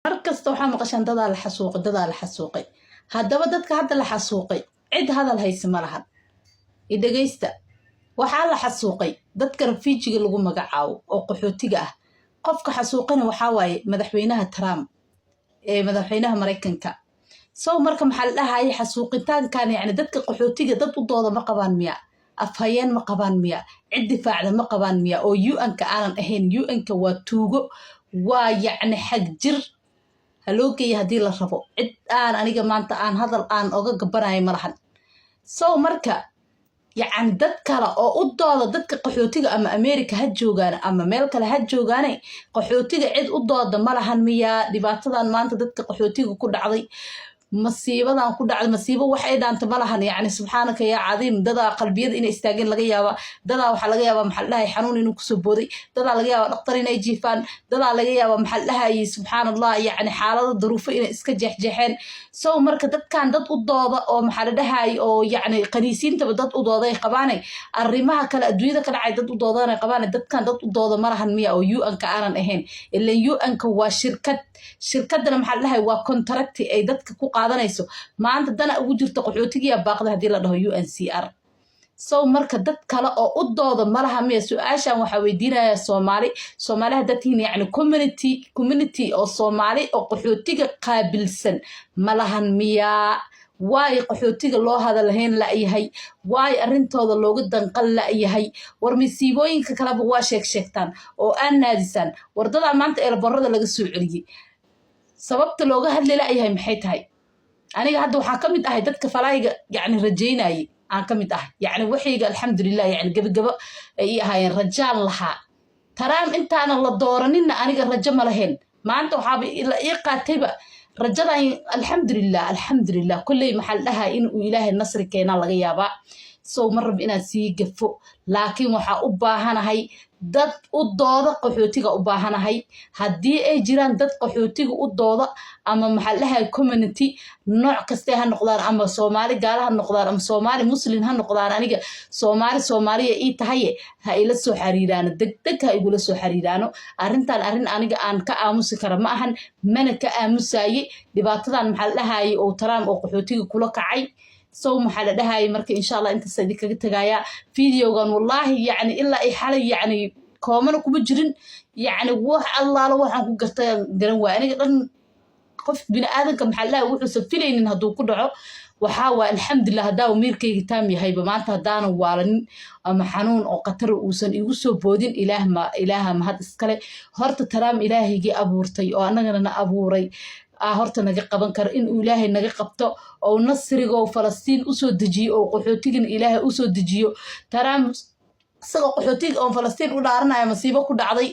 Mar kasta waxaa maqashaan dadaa la xasuuqay, dadaa la xasuuqay. Haddaba dadka hadda la xasuuqay cid hadal hayse ma lahan. Idhegaysta, waxaa la xasuuqay dadka refugee-ga lagu magacaabo oo qaxootiga ah. Qofka xasuuqana waxaa waaye madaxweynaha Trump ee madaxweynaha Maraykanka. Sow marka maxaa la dhahaya, xasuuqitaankan yacni dadka qaxootiga dad u dooda ma qabaan miya? Afhayeen ma qabaan miya? Cid difaacda ma qabaan miya oo UN-ka aanan ahayn? UN-ka waa tuugo, waa yacni xag jir. Haloo geeya haddii la rabo. Cid aan aniga maanta aan hadal aan oga gabanayo ma lahan. Sow marka yacni dad kale oo u dooda dadka qaxootiga, ama America ha joogaan ama meel kale ha joogaane, qaxootiga cid u dooda ma lahan miyaa? Dhibaatadan maanta dadka qaxootiga ku dhacday, masiibadan ku dhacday, masiibo wax ay dhaanta ma lahan. Yacni subxaanaka yaa cadiim, dadaa qalbiyada inay istaageen laga yaabaa, dadaa waxaa laga yaabaa, maxaa la dhahay, xanuun inuu kusoo booday, dadaa laga yaabaa dhaqtar inay jiifaan, dadaa laga yaabaa, maxaa la dhahayay, subxaan Allah, yacni xaalado duruufo inay iska jeexjeexeen. So marka dadkan dad u dooda oo, maxaa la dhahayay, oo yacni qaniisiintaba dad u dooday qabaanay, arrimaha kale adduunyada ka dhacay dad u doodanay qabaanay, dadkan dad u dooda ma lahan miya oo UN-ka aanan ahayn? Ilan UN-ka waa shirkad, shirkadana, maxaa la dhahay, waa contract-i ay dadka ku qaadanayso. Maanta dana ugu jirto qaxootigiyaa baaqda haddii la dhaho UNHCR. So marka dad kale oo u dooda malaha miya? Su-aashan waxaa weydiinaya Soomaali. Soomaali haddaad tihiin, yacni community oo Soomaali oo qaxootiga qaabilsan malahan miyaa? Waayo qaxootiga loo hadalhayn la'yahay? Waayo arrintooda looga danqan la'yahay? War masiibooyinka kaleba waa sheeg sheegtaan oo aan naadisaan. Wardadaa maanta airport-ada laga soo celiyey, sababta looga hadli la'yahay maxay tahay? Aniga hadda waxaan ka mid ahay dadka falaayiga yacni rajaynayay aan ka mid ahay. Yacni waxayga alxamdulilah, yacni gebagabo ay ii ahaayeen, rajaan lahaa. Trump intaanan la dooraninna aniga rajo ma lahayn. Maanta waxaaba la ii qaatayba rajadan. Alxamdulilah, alxamdulilah. Kolley, maxaa la dhahaa, in uu Ilaahay nasri keenaa laga yaabaa. So ma rab inaan sii gafo, laakiin waxaa u baahanahay dad u dooda qaxootiga u baahanahay. Haddii ay jiraan dad qaxootiga u dooda, ama, maxaa la dhahay, community nooc kastee ha noqdaan, ama Soomaali gaala ha noqdaan ama Soomaali Muslim ha noqdaan, aniga Soomaali Soomaaliya ii tahaye, ha ila soo xariiraano, degdeg ha igula soo xariiraano. Arrintan arrin aniga aan ka aamusi kara ma ahan, mana ka aamusaye dhibaatadan, maxaa la dhahaye, oo Trump oo qaxootiga kula kacay. So maxaa la dhahayay, marka insha Allah intaas idinkaga tagayaa videogan. Wallaahi yacni ilaa ay xalay yacni koomana kuma jirin, yacni wax allaalo waxaan ku gartay garan waay. Aniga dhan qof bini aadanka, maxaa la dhahay, wuxuusan filaynin hadduu ku dhaco, waxaa waay alxamdulilah haddaa miirkayga taam yahayba maanta, haddaanan waalanin ama xanuun oo khatar uusan igu soo boodin. Ilaah ma Ilaaha mahad iskale. Horta Trump Ilaahaygii abuurtay oo annagana na abuuray horta naga qaban karo, inuu Ilaahay naga qabto oo nasrigo Falastiin usoo dejiyo oo qaxootigana Ilaahay usoo dejiyo. Trump isagoo qaxootiga oon Falastiin u dhaaranaya masiibo ku dhacday,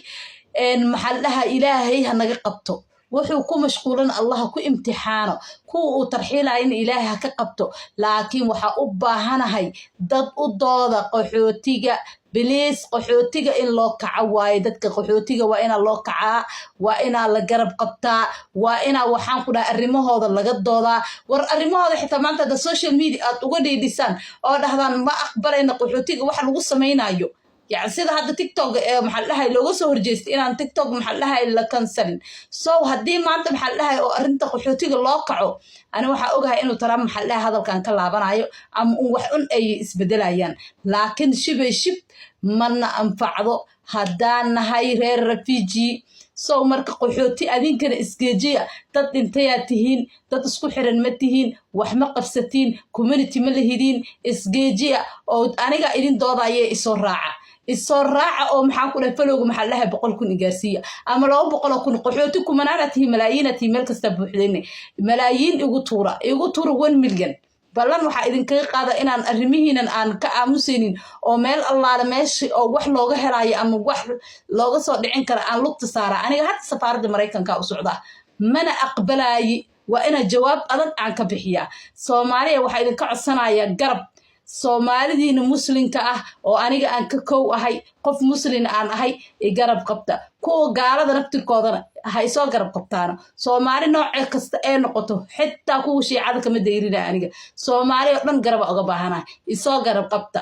maxaa la dhahaa, Ilaahay ha naga qabto. Wuxuu ku mashquulan Allah ku imtixaano, kuwa uu tarxiilayana Ilaahay ha ka qabto. Laakiin waxaa u baahanahay dad u dooda qaxootiga. Please, qaxootiga in loo kaco waaye. Dadka qaxootiga waa inaa loo kacaa, waa inaa la garab qabtaa, waa inaa, waxaan ku dhahay, arrimahooda laga doodaa. War arrimahooda xitaa maanta hadda social media aad uga dhiidhisaan oo dhahdaan ma aqbalayna qaxootiga waxa lagu samaynayo, yani sida hadda TikTok ee, maxaa la dhahay, looga soo horjeestay inaan TikTok, maxaa la dhahay, la cancelin. So haddii maanta, maxaa la dhahay, oo arrinta qaxootiga loo kaco, ani waxaa ogahay inuu Trump, maxaa la dhahay, hadalkan ka laabanayo ama un wax un ay isbedelayaan. Laakiin shibay shib mana anfacdo haddaan nahay reer refugee. So marka qaxooti adinkana isgeejiya. Dad dhintayaa tihiin, dad isku xiran ma tihiin, wax ma qabsatiin, community ma lahidiin. Isgeejiya oo aniga idin doodaya, isoo raaca, isoo raaca. Oo maxaan ku dhahay, follow-ga, maxaa la dhahay, 100,000 igaarsiiya ama 200,000. Qaxooti kumanaana tihiin, malaayiina tihiin, meel kastaa buuxdayne. Malaayiin igu tuura, igu tuura 1 million. Ballan waxaa idinkaga qaada inaan arrimihiinan aan ka aamusaynin oo meel allaale meesha oo wax looga helaayo ama wax looga soo dhicin kara aan lugta saaraa. Aniga hadda safaaradda Maraykanka u socdaa, mana aqbalaayi. Waa inaa jawaab adag aan ka bixiyaa. Soomaaliya waxaa idinka codsanayaa garab. Soomaalidiina Muslimka ah oo aniga aan ka kow ahay, qof Muslin aan ahay, i garab qabta. Kuwa gaalada naftirkoodana ha isoo garab qabtaano. Soomaali nooce kasta ee noqoto, xitaa kuwa Shiicada kama dayrina. Aniga Soomaali oo dhan garaba oga baahana, isoo garab qabta.